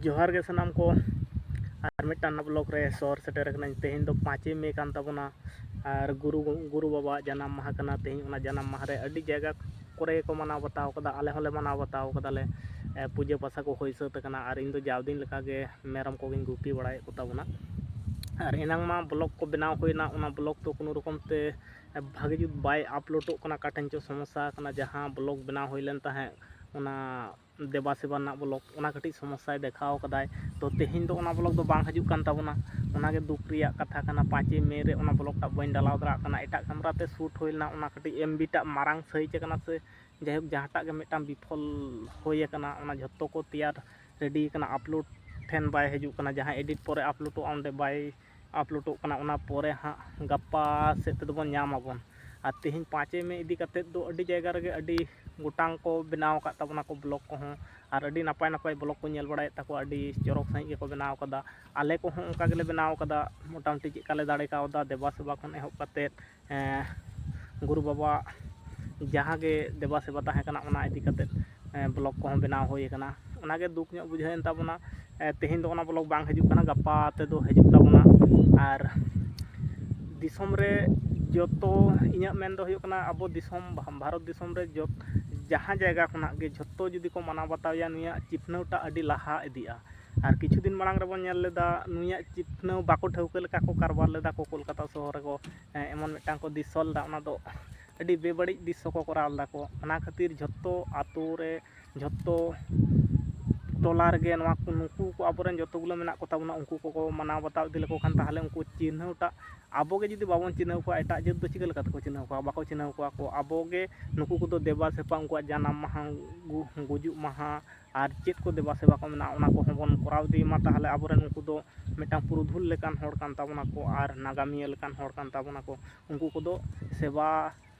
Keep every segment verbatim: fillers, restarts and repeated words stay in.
ᱡᱚᱦᱟᱨ ᱜᱮ ᱥᱟᱱᱟᱢ ᱠᱚ, ᱟᱨ ᱢᱤᱫᱴᱟᱝ ᱵᱞᱚᱜ ᱨᱮ ᱥᱚᱦᱚᱨ ᱥᱮᱴᱮᱨ ᱟᱠᱟᱱᱟᱹᱧ᱾ ᱛᱮᱦᱮᱧ ᱫᱚ ᱯᱟᱸᱪᱮᱭ ᱢᱮ ᱠᱟᱱ ᱛᱟᱵᱚᱱᱟ, ᱟᱨ ᱜᱩᱨᱩ, ᱜᱩᱨᱩ ᱵᱟᱵᱟᱣᱟᱜ ᱡᱟᱱᱟᱢ ᱢᱟᱦᱟ ᱠᱟᱱᱟ᱾ ᱛᱮᱦᱮᱧ ᱚᱱᱟ ᱡᱟᱱᱟᱢ ᱢᱟᱦᱟ ᱨᱮ ᱟᱹᱰᱤ ᱡᱟᱭᱜᱟ ᱠᱚᱨᱮ ᱠᱚ ᱢᱟᱱᱟᱣ ᱵᱟᱛᱟᱣ ᱠᱟᱫᱟ, ᱟᱞᱮ ᱦᱚᱸᱞᱮ ᱢᱟᱱᱟᱣ ᱵᱟᱛᱟᱣ ᱠᱟᱫᱟᱞᱮ᱾ ᱮ, ᱯᱩᱡᱟᱹ ᱯᱟᱥᱟ ᱠᱚ ᱦᱩᱭ ᱥᱟᱹᱛ ᱟᱠᱟᱱᱟ, ᱟᱨ ᱤᱧ ᱫᱚ ᱡᱟᱣ ᱫᱤᱱ ᱞᱮᱠᱟᱜᱮ ᱢᱮᱨᱚᱢ ᱠᱚᱜᱮᱧ ᱜᱩᱯᱤ ᱵᱟᱲᱟᱭᱮᱫ ᱠᱚ ᱛᱟᱵᱚᱱᱟ᱾ ᱟᱨ ᱮᱱᱟᱝ ᱢᱟ ᱵᱞᱚᱜ ᱠᱚ ᱵᱮᱱᱟᱣ ᱦᱩᱭᱱᱟ, ᱚᱱᱟ ᱵᱞᱚᱜ ᱫᱚ ᱠᱳᱱᱳ ᱨᱚᱠᱚᱢ ᱛᱮ ᱵᱷᱟᱜᱮ ᱡᱩᱛ ᱵᱟᱭ ᱟᱯᱞᱳᱰᱚᱜ ᱠᱟᱱᱟ᱾ ᱚᱠᱟ ᱴᱷᱮᱱ ᱪᱚ ᱥᱚᱢᱚᱥᱥᱟ ᱟᱠᱟᱱᱟ, ᱡᱟᱦᱟᱸ ᱵᱞᱚᱜ ᱵᱮᱱᱟᱣ ᱦᱩᱭ ᱞᱮᱱ ᱛᱟᱦᱮᱸᱫ ᱚᱱᱟ ᱫᱮᱵᱟ ᱥᱮᱵᱟ ᱨᱮᱱᱟᱜ ᱵᱞᱚᱜ, ᱚᱱᱟ ᱠᱟᱹᱴᱤᱡ ᱥᱚᱢᱚᱥᱥᱟᱭ ᱫᱮᱠᱷᱟᱣ ᱠᱟᱫᱟᱭ᱾ ᱛᱚ ᱛᱮᱦᱮᱧ ᱫᱚ ᱚᱱᱟ ᱵᱞᱚᱜ ᱫᱚ ᱵᱟᱝ ᱦᱤᱡᱩᱜ ᱠᱟᱱ ᱛᱟᱵᱚᱱᱟ, ᱚᱱᱟᱜᱮ ᱫᱩᱠ ᱨᱮᱭᱟᱜ ᱠᱟᱛᱷᱟ ᱠᱟᱱᱟ᱾ ᱯᱟᱸᱪᱮᱭ ᱢᱮ ᱨᱮ ᱚᱱᱟ ᱵᱞᱚᱜ ᱴᱟᱜ ᱵᱟᱹᱧ ᱰᱟᱞᱟᱣ ᱫᱟᱲᱮᱭᱟᱜ ᱠᱟᱱᱟ᱾ ᱮᱴᱟᱜ ᱠᱮᱢᱨᱟ ᱛᱮ ᱥᱩᱴ ᱦᱩᱭ ᱞᱮᱱᱟ, ᱚᱱᱟ ᱠᱟᱹᱴᱤᱡ ᱮᱢ ᱵᱤ ᱴᱟᱜ ᱢᱟᱨᱟᱝ ᱥᱟᱭᱤᱡᱽ ᱟᱠᱟᱱᱟ ᱥᱮ, ᱡᱟᱭᱦᱳᱠ, ᱡᱟᱦᱟᱸᱴᱟᱜ ᱜᱮ ᱢᱤᱫᱴᱟᱝ ᱵᱤᱯᱷᱚᱞ ᱦᱩᱭ ᱟᱠᱟᱱᱟ, ᱚᱱᱟ ᱡᱷᱚᱛᱚ ᱠᱚ ᱛᱮᱭᱟᱨ ᱨᱮᱰᱤ ᱟᱠᱟᱱᱟ, ᱟᱯᱞᱳᱰ ᱴᱷᱮᱱ ᱵᱟᱭ ᱦᱤᱡᱩᱜ ᱠᱟᱱᱟ᱾ ᱡᱟᱦᱟᱸ ᱮᱰᱤᱴ ᱯᱚᱨᱮ ᱟᱯᱞᱳᱰᱚᱜᱼᱟ, ᱚᱸᱰᱮ ᱵᱟᱭ ᱟᱯᱞᱳᱰᱚᱜ ᱠᱟᱱᱟ᱾ ᱚᱱᱟ ᱯᱚᱨᱮ ᱦᱟᱸᱜ ᱜᱟᱯᱟ ᱥᱮᱫ ᱛᱮᱫᱚ ᱵᱚᱱ ᱧᱟᱢ ᱟᱵᱚᱱ᱾ ᱟᱨ ᱛᱮᱦᱮᱧ ᱯᱟᱸᱪᱮᱭ ᱢᱮ ᱤᱫᱤ ᱠᱟᱛᱮᱫ ᱫᱚ ᱟᱹᱰᱤ ᱡᱟᱭᱜᱟ ᱨᱮᱜᱮ ᱟᱹᱰᱤ ᱜᱚᱴᱟᱝ ᱠᱚ ᱵᱮᱱᱟᱣ ᱟᱠᱟᱫ ᱛᱟᱵᱚᱱᱟ ᱠᱚ ᱵᱞᱚᱜ ᱠᱚᱦᱚᱸ, ᱟᱨ ᱟᱹᱰᱤ ᱱᱟᱯᱟᱭ ᱱᱟᱯᱟᱭ ᱵᱞᱚᱜ ᱠᱚ ᱧᱮᱞ ᱵᱟᱲᱟᱭᱮᱫ ᱛᱟᱠᱚᱣᱟ, ᱟᱹᱰᱤ ᱪᱚᱨᱚᱠ ᱥᱟᱺᱦᱤᱡ ᱜᱮᱠᱚ ᱵᱮᱱᱟᱣ ᱠᱟᱫᱟ᱾ ᱟᱞᱮ ᱠᱚᱦᱚᱸ ᱚᱱᱠᱟ ᱜᱮᱞᱮ ᱵᱮᱱᱟᱣ ᱠᱟᱫᱟ, ᱢᱚᱴᱟᱢᱩᱴᱤ ᱪᱮᱫ ᱞᱮᱠᱟ ᱞᱮ ᱫᱟᱲᱮ ᱠᱟᱣᱫᱟ, ᱫᱮᱵᱟ ᱥᱮᱵᱟ ᱠᱷᱚᱱ ᱮᱦᱚᱵ ᱠᱟᱛᱮᱫ, ᱮᱸ, ᱜᱩᱨᱩ ᱵᱟᱵᱟ ᱡᱟᱦᱟᱸ ᱜᱮ ᱫᱮᱵᱟ ᱥᱮᱵᱟ ᱛᱟᱦᱮᱸ ᱠᱟᱱᱟ, ᱚᱱᱟ ᱤᱫᱤ ᱠᱟᱛᱮᱫ, ᱮᱸ, ᱵᱞᱚᱜ ᱠᱚᱦᱚᱸ ᱵᱮᱱᱟᱣ ᱦᱩᱭ ᱟᱠᱟᱱᱟ᱾ ᱚᱱᱟᱜᱮ ᱫᱩᱠ ᱧᱚᱜ ᱵᱩᱡᱷᱟᱹᱣᱮᱱ ᱛᱟᱵᱚᱱᱟ᱾ ᱮᱸ, ᱛᱮᱦᱮᱧ ᱫᱚ ᱚᱱᱟ ᱵᱞᱚᱜ ᱵᱟᱝ ᱦᱤᱡᱩᱜ ᱠᱟᱱᱟ, ᱜᱟᱯᱟ ᱛᱮᱫᱚ ᱦᱤᱡᱩᱜ ᱛᱟᱵᱚᱱᱟ᱾ ᱟᱨ ᱫᱤᱥᱚᱢ ᱨᱮ ᱡᱚᱛᱚ, ᱤᱧᱟᱹᱜ ᱢᱮᱱ ᱫᱚ ᱦᱩᱭᱩᱜ ᱠᱟᱱᱟ, ᱟᱵᱚ ᱫᱤᱥᱚᱢ, ᱵᱷᱟ-, ᱵᱷᱟᱨᱚᱛ ᱫᱤᱥᱚᱢ ᱨᱮ ᱡᱚᱛ-, ᱡᱟᱦᱟᱸ ᱡᱟᱭᱜᱟ ᱠᱷᱚᱱᱟᱜ ᱜᱮ ᱡᱷᱚᱛᱚ ᱡᱩᱫᱤ ᱠᱚ ᱢᱟᱱᱟᱣ ᱵᱟᱛᱟᱣ ᱮᱭᱟ, ᱱᱩᱭᱟᱜ ᱪᱤᱱᱦᱟᱹᱣᱴᱟᱜ ᱟᱹᱰᱤ ᱞᱟᱦᱟ ᱤᱫᱤᱜᱼᱟ᱾ ᱟᱨ ᱠᱤᱪᱷᱩ ᱫᱤᱱ ᱢᱟᱲᱟᱝ ᱨᱮᱵᱚᱱ ᱧᱮᱞ ᱞᱮᱫᱟ, ᱱᱩᱭᱟᱜ ᱪᱤᱱᱦᱟᱹᱣ ᱵᱟᱠᱚ ᱴᱷᱟᱹᱣᱠᱟᱹ ᱞᱮᱠᱟ ᱠᱚ ᱠᱟᱨᱵᱟᱨ ᱞᱮᱫᱟ ᱠᱚ ᱠᱳᱞᱠᱟᱛᱟ ᱥᱚᱦᱚᱨ ᱨᱮᱠᱚ, ᱮᱸ, ᱮᱢᱚᱱ ᱢᱤᱫᱴᱟᱝ ᱠᱚ ᱫᱨᱤᱥᱥᱚ ᱞᱮᱫᱟ, ᱚᱱᱟ ᱫᱚ ᱟᱹᱰᱤ ᱵᱮᱵᱟᱹᱲᱤᱡ ᱫᱨᱤᱥᱥᱚ ᱠᱚ ᱠᱚᱨᱟᱣ ᱞᱮᱫᱟ ᱠᱚ᱾ ᱚᱱᱟ ᱠᱷᱟᱹᱛᱤᱨ ᱡᱷᱚᱛᱚ ᱟᱛᱳ ᱨᱮ, ᱡᱷᱚᱛᱚ ᱴᱚᱞᱟ ᱨᱮᱜᱮ ᱱᱚᱣᱟ ᱠᱚ, ᱱᱩᱠᱩ ᱠᱚ ᱟᱵᱚᱨᱮᱱ ᱡᱚᱛᱚ ᱜᱩᱞᱟᱹ ᱢᱮᱱᱟᱜ ᱠᱚ ᱛᱟᱵᱚᱱᱟ, ᱩᱱᱠᱩ ᱠᱚᱠᱚ ᱢᱟᱱᱟᱣ ᱵᱟᱛᱟᱣ ᱤᱫᱤ ᱞᱮᱠᱚ ᱠᱷᱟᱱ, ᱛᱟᱦᱚᱞᱮ ᱩᱱᱠᱩ ᱪᱤᱱᱦᱟᱹᱣᱴᱟᱜ ᱟᱵᱚ ᱜᱮ ᱡᱩᱫᱤ ᱵᱟᱵᱚᱱ ᱪᱤᱱᱦᱟᱹᱣ ᱠᱚᱣᱟ, ᱮᱴᱟᱜ ᱡᱟᱹᱛ ᱫᱚ ᱪᱤᱠᱟᱹ ᱞᱮᱠᱟ ᱛᱮᱠᱚ ᱪᱤᱱᱦᱟᱹᱣ ᱠᱚᱣᱟ? ᱵᱟᱠᱚ ᱪᱤᱱᱦᱟᱹᱣ ᱠᱚᱣᱟ ᱠᱚ᱾ ᱟᱵᱚ ᱜᱮ ᱱᱩᱠᱩ ᱠᱚᱫᱚ ᱫᱮᱵᱟ ᱥᱮᱵᱟ, ᱩᱱᱠᱩᱣᱟᱜ ᱡᱟᱱᱟᱢ ᱢᱟᱦᱟ, ᱜᱩ-, ᱜᱩᱡᱩᱜ ᱢᱟᱦᱟ, ᱟᱨ ᱪᱮᱫ ᱠᱚ ᱫᱮᱵᱟ ᱥᱮᱵᱟ ᱠᱚ ᱢᱮᱱᱟᱜᱼᱟ, ᱚᱱᱟ ᱠᱚᱦᱚᱸ ᱵᱚᱱ ᱠᱚᱨᱟᱣ ᱤᱫᱤ ᱢᱟ᱾ ᱛᱟᱦᱚᱞᱮ ᱟᱵᱚᱨᱮᱱ ᱩᱱᱠᱩ ᱫᱚ ᱢᱤᱫᱴᱟᱝ ᱯᱩᱨᱩᱫᱷᱩᱞ ᱞᱮᱠᱟᱱ ᱦᱚᱲ ᱠᱟᱱ ᱛᱟᱵᱚᱱᱟ ᱠᱚ ᱟᱨ ᱱᱟᱜᱟᱢᱤᱭᱟᱹ ᱞᱮᱠᱟᱱ ᱦᱚᱲ ᱠᱟᱱ ᱛᱟᱵᱚᱱᱟ ᱠᱚ᱾ ᱩᱱᱠᱩ ᱠᱚᱫᱚ ᱥᱮᱵᱟ,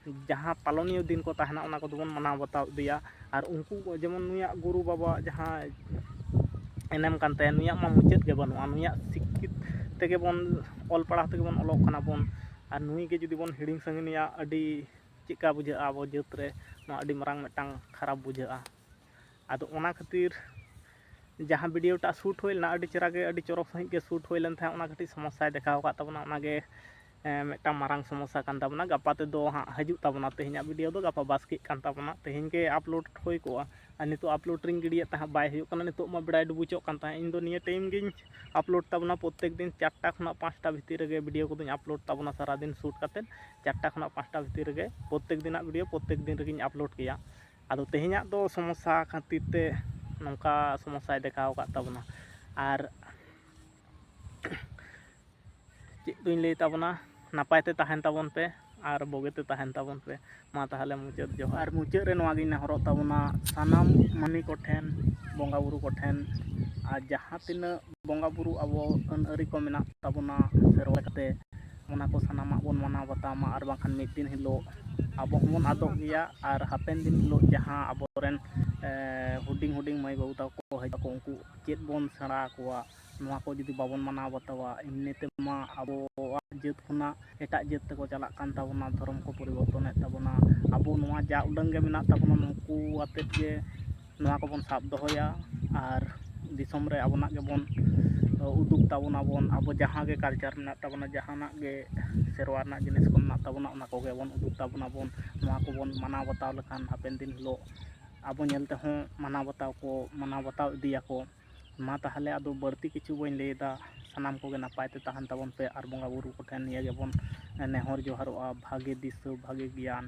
ᱡᱟᱦᱟᱸ ᱯᱟᱞᱚᱱᱤᱭᱚ ᱫᱤᱱ ᱠᱚ ᱛᱟᱦᱮᱱᱟ, ᱚᱱᱟ ᱠᱚᱫᱚ ᱵᱚᱱ ᱢᱟᱱᱟᱣ ᱵᱟᱛᱟᱣ ᱤᱫᱤᱭᱟ᱾ ᱟᱨ ᱩᱱᱠᱩ ᱡᱮᱢᱚᱱ ᱱᱩᱭᱟᱜ ᱜᱩᱨᱩ ᱵᱟᱵᱟᱣᱟᱜ ᱡᱟᱦᱟᱸ ᱮᱱᱮᱢ ᱠᱟᱱ ᱛᱟᱭᱟ, ᱱᱩᱭᱟᱜ ᱢᱟ ᱢᱩᱪᱟᱹᱫ ᱜᱮ ᱵᱟᱹᱱᱩᱜᱼᱟ᱾ ᱱᱩᱭᱟᱜ ᱥᱤᱠᱠᱷᱤᱛ ᱛᱮᱜᱮ ᱵᱚᱱ, ᱚᱞ ᱯᱟᱲᱦᱟᱣ ᱛᱮᱜᱮ ᱵᱚᱱ ᱚᱞᱚᱜ ᱠᱟᱱᱟ ᱵᱚᱱ᱾ ᱟᱨ ᱱᱩᱭ ᱜᱮ ᱡᱩᱫᱤ ᱵᱚᱱ ᱦᱤᱲᱤᱧ ᱥᱟᱺᱜᱤᱧᱮᱭᱟ, ᱟᱹᱰᱤ ᱪᱮᱫᱠᱟ ᱵᱩᱡᱷᱟᱹᱜᱼᱟ? ᱟᱵᱚ ᱡᱟᱹᱛ ᱨᱮ ᱱᱚᱣᱟ ᱟᱹᱰᱤ ᱢᱟᱨᱟᱝ ᱢᱤᱫᱴᱟᱝ ᱠᱷᱟᱨᱟᱯ ᱵᱩᱡᱷᱟᱹᱜᱼᱟ᱾ ᱟᱫᱚ ᱚᱱᱟ ᱠᱷᱟᱹᱛᱤᱨ ᱡᱟᱦᱟᱸ ᱵᱷᱤᱰᱤᱭᱳ ᱴᱟᱜ ᱥᱩᱴ ᱦᱩᱭ ᱞᱮᱱᱟ, ᱟᱹᱰᱤ ᱪᱮᱦᱨᱟ ᱜᱮ, ᱟᱹᱰᱤ ᱪᱚᱨᱚᱠ ᱥᱟᱺᱦᱤᱡ ᱜᱮ ᱥᱩᱴ ᱦᱩᱭ ᱞᱮᱱ ᱛᱟᱦᱮᱸᱫ, ᱚᱱᱟ ᱠᱟᱹᱴᱤᱡ ᱥᱚᱢᱚᱥᱥᱟᱭ ᱫᱮᱠᱷᱟᱣ ᱟᱠᱟᱫ ᱛᱟᱵᱚᱱᱟ᱾ ᱚᱱᱟᱜᱮ ᱮᱸ, ᱢᱤᱫᱴᱟᱝ ᱢᱟᱨᱟᱝ ᱥᱚᱢᱚᱥᱥᱟ ᱠᱟᱱ ᱛᱟᱵᱚᱱᱟ᱾ ᱜᱟᱯᱟ ᱛᱮᱫᱚ ᱦᱟᱸᱜ ᱦᱤᱡᱩᱜ ᱛᱟᱵᱚᱱᱟ, ᱛᱮᱦᱮᱧᱟᱜ ᱵᱷᱤᱰᱤᱭᱳ ᱫᱚ ᱜᱟᱯᱟ ᱵᱟᱥᱠᱮᱜ ᱠᱟᱱ ᱛᱟᱵᱚᱱᱟ, ᱛᱮᱦᱮᱧ ᱜᱮ ᱟᱯᱞᱳᱰ ᱦᱩᱭ ᱠᱚᱜᱼᱟ᱾ ᱟᱨ ᱱᱤᱛᱚᱜ ᱟᱯᱞᱳᱰ ᱨᱤᱧ ᱜᱤᱰᱤᱭᱮᱫ ᱛᱟᱦᱮᱸᱫ, ᱵᱟᱭ ᱦᱩᱭᱩᱜ ᱠᱟᱱᱟ᱾ ᱱᱤᱛᱚᱜ ᱢᱟ ᱵᱮᱲᱟᱭ ᱰᱩᱵᱩᱡᱚᱜ ᱠᱟᱱ ᱛᱟᱦᱮᱸᱫ᱾ ᱤᱧ ᱫᱚ ᱱᱤᱭᱟᱹ ᱴᱟᱭᱤᱢ ᱜᱤᱧ ᱟᱯᱞᱳᱰ ᱛᱟᱵᱚᱱᱟ, ᱯᱨᱚᱛᱮᱠ ᱫᱤᱱ ᱪᱟᱨᱴᱟ ᱠᱷᱚᱱᱟᱜ ᱯᱟᱸᱪᱴᱟ ᱵᱷᱤᱛᱤᱨ ᱨᱮᱜᱮ ᱵᱷᱤᱰᱤᱭᱳ ᱠᱚᱫᱚᱧ ᱟᱯᱞᱳᱰ ᱛᱟᱵᱚᱱᱟ᱾ ᱥᱟᱨᱟᱫᱤᱱ ᱥᱩᱴ ᱠᱟᱛᱮᱫ ᱪᱟᱨᱴᱟ ᱠᱷᱚᱱᱟᱜ ᱯᱟᱸᱪᱴᱟ ᱵᱷᱤᱛᱤᱨ ᱨᱮᱜᱮ ᱯᱨᱚᱛᱮᱠ ᱫᱤᱱᱟᱜ ᱵᱷᱤᱰᱤᱭᱳ ᱯᱨᱚᱛᱮᱠ ᱫᱤᱱ ᱨᱮᱜᱮᱧ ᱟᱯᱞᱳᱰ ᱠᱮᱭᱟ᱾ ᱟᱫᱚ ᱛᱮᱦᱮᱧᱟᱜ ᱫᱚ ᱥᱚᱢᱚᱥᱥᱟ ᱠᱷᱟᱹᱛᱤᱨ ᱛᱮ ᱱᱚᱝᱠᱟ ᱥᱚᱢᱚᱥᱥᱟᱭ ᱫᱮᱠᱷᱟᱣ ᱟᱠᱟᱫ ᱛᱟᱵᱚᱱᱟ᱾ ᱟᱨ ᱪᱮᱫ ᱫᱩᱧ ᱞᱟᱹᱭ ᱛᱟᱵᱚᱱᱟ, ᱱᱟᱯᱟᱭ ᱛᱮ ᱛᱟᱦᱮᱱ ᱛᱟᱵᱚᱱ ᱯᱮ ᱟᱨ ᱵᱩᱜᱤ ᱛᱮ ᱛᱟᱦᱮᱱ ᱛᱟᱵᱚᱱ ᱯᱮ᱾ ᱢᱟ ᱛᱟᱦᱚᱞᱮ ᱢᱩᱪᱟᱹᱫ ᱡᱚᱦᱟᱨ᱾ ᱟᱨ ᱢᱩᱪᱟᱹᱫ ᱨᱮ ᱱᱚᱣᱟ ᱜᱤᱧ ᱱᱮᱦᱚᱨᱚᱜ ᱛᱟᱵᱚᱱᱟ ᱥᱟᱱᱟᱢ ᱢᱟᱹᱱᱢᱤ ᱠᱚᱴᱷᱮᱱ, ᱵᱚᱸᱜᱟ ᱵᱩᱨᱩ ᱠᱚᱴᱷᱮᱱ, ᱟᱨ ᱡᱟᱦᱟᱸ ᱛᱤᱱᱟᱹᱜ ᱵᱚᱸᱜᱟ ᱵᱩᱨᱩ ᱟᱵᱚ ᱟᱹᱱ ᱟᱹᱨᱤ ᱠᱚ ᱢᱮᱱᱟᱜ ᱛᱟᱵᱚᱱᱟ ᱥᱮᱨᱣᱟ ᱞᱮᱠᱟᱛᱮ, ᱚᱱᱟ ᱠᱚ ᱥᱟᱱᱟᱢᱟᱜ ᱵᱚᱱ ᱢᱟᱱᱟᱣ ᱵᱟᱛᱟᱣ ᱢᱟ, ᱟᱨ ᱵᱟᱝᱠᱷᱟᱱ ᱢᱤᱫ ᱫᱤᱱ ᱦᱤᱞᱳᱜ ᱟᱵᱚ ᱦᱚᱸᱵᱚᱱ ᱟᱫᱚᱜ ᱜᱮᱭᱟ᱾ ᱟᱨ ᱦᱟᱯᱮᱱ ᱫᱤᱱ ᱦᱤᱞᱳᱜ ᱡᱟᱦᱟᱸ ᱟᱵᱚᱨᱮᱱ, ᱮ, ᱦᱩᱰᱤᱧ ᱦᱩᱰᱤᱧ ᱢᱟᱹᱭ ᱵᱟᱹᱵᱩ ᱛᱟᱠᱚ ᱠᱚ ᱦᱤᱡᱩᱜ ᱟᱠᱚ, ᱩᱱᱠᱩ ᱪᱮᱫ ᱵᱚᱱ ᱥᱮᱬᱟ ᱟᱠᱚᱣᱟ? ᱱᱚᱣᱟ ᱠᱚ ᱡᱩᱫᱤ ᱵᱟᱵᱚᱱ ᱢᱟᱱᱟᱣ ᱵᱟᱛᱟᱣᱟ, ᱮᱢᱱᱤ ᱛᱮᱢᱟ ᱟᱵᱚᱣᱟᱜ ᱡᱟᱹᱛ ᱠᱷᱚᱱᱟᱜ ᱮᱴᱟᱜ ᱡᱟᱹᱛ ᱛᱮᱠᱚ ᱪᱟᱞᱟᱜ ᱠᱟᱱ ᱛᱟᱵᱚᱱᱟ, ᱫᱷᱚᱨᱚᱢ ᱠᱚ ᱯᱚᱨᱤᱵᱚᱨᱛᱚᱱᱮᱫ ᱛᱟᱵᱚᱱᱟ᱾ ᱟᱵᱚ ᱱᱚᱣᱟ ᱡᱟ ᱩᱰᱟᱹᱝ ᱜᱮ ᱢᱮᱱᱟᱜ ᱛᱟᱵᱚᱱᱟ, ᱱᱩᱠᱩ ᱟᱛᱮᱫ ᱜᱮ ᱱᱚᱣᱟ ᱠᱚᱵᱚᱱ ᱥᱟᱵ ᱫᱚᱦᱚᱭᱟ ᱟᱨ ᱫᱤᱥᱚᱢ ᱨᱮ ᱟᱵᱚᱱᱟᱜ ᱜᱮᱵᱚᱱ ᱩᱫᱩᱜ ᱛᱟᱵᱚᱱᱟᱵᱚᱱ᱾ ᱟᱵᱚ ᱡᱟᱦᱟᱸ ᱜᱮ ᱠᱟᱞᱪᱟᱨ ᱢᱮᱱᱟᱜ ᱛᱟᱵᱚᱱᱟ, ᱡᱟᱦᱟᱱᱟᱜ ᱜᱮ ᱥᱮᱨᱣᱟ ᱨᱮᱱᱟᱜ ᱡᱤᱱᱤᱥ ᱠᱚ ᱢᱮᱱᱟᱜ ᱛᱟᱵᱚᱱᱟ, ᱚᱱᱟ ᱠᱚᱜᱮ ᱵᱚᱱ ᱩᱫᱩᱜ ᱛᱟᱵᱚᱱᱟᱵᱚᱱ᱾ ᱱᱚᱣᱟ ᱠᱚᱵᱚᱱ ᱢᱟᱱᱟᱣ ᱵᱟᱛᱟᱣ ᱞᱮᱠᱷᱟᱱ ᱦᱟᱯᱮᱱ ᱫᱤᱱ ᱦᱤᱞᱳᱜ ᱟᱵᱚ ᱧᱮᱞ ᱛᱮᱦᱚᱸ ᱢᱟᱱᱟᱣ ᱵᱟᱛᱟᱣ ᱠᱚ ᱢᱟᱱᱟᱣ ᱵᱟᱛᱟᱣ ᱤᱫᱤᱭᱟᱠᱚ᱾ ᱢᱟ ᱛᱟᱦᱚᱞᱮ ᱟᱫᱚ ᱵᱟᱹᱲᱛᱤ ᱠᱤᱪᱷᱩ ᱵᱟᱹᱧ ᱞᱟᱹᱭᱮᱫᱟ, ᱥᱟᱱᱟᱢ ᱠᱚᱜᱮ ᱱᱟᱯᱟᱭ ᱛᱮ ᱛᱟᱦᱮᱱ ᱛᱟᱵᱚᱱ ᱯᱮ ᱟᱨ ᱵᱚᱸᱜᱟ ᱵᱩᱨᱩ ᱠᱚᱴᱷᱮᱱ ᱱᱤᱭᱟᱹ ᱜᱮᱵᱚᱱ ᱱᱮᱦᱚᱨ ᱡᱚᱦᱟᱨᱚᱜᱼᱟ, ᱵᱷᱟᱜᱮ ᱫᱤᱥᱟᱹ, ᱵᱷᱟᱜᱮ ᱜᱮᱭᱟᱱ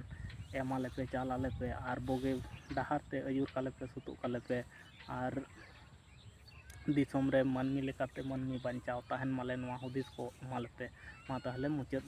ᱮᱢᱟᱞᱮᱯᱮ, ᱪᱟᱞ ᱟᱞᱮᱯᱮ ᱟᱨ ᱵᱩᱜᱤ ᱰᱟᱦᱟᱨ ᱛᱮ ᱟᱹᱭᱩᱨ ᱠᱟᱞᱮᱯᱮ, ᱥᱩᱛᱩᱜ ᱠᱟᱞᱮᱯᱮ᱾ ᱟᱨ ᱫᱤᱥᱚᱢ ᱨᱮ ᱢᱟᱹᱱᱢᱤ ᱞᱮᱠᱟᱛᱮ ᱢᱟᱹᱱᱢᱤ ᱵᱟᱧᱪᱟᱣ ᱛᱟᱦᱮᱱ ᱢᱟᱞᱮ, ᱱᱚᱣᱟ ᱦᱩᱫᱤᱥ ᱠᱚ ᱮᱢᱟᱞᱮᱯᱮ᱾ ᱢᱟ ᱛᱟᱦᱚᱞᱮ ᱢᱩᱪᱟᱹᱫ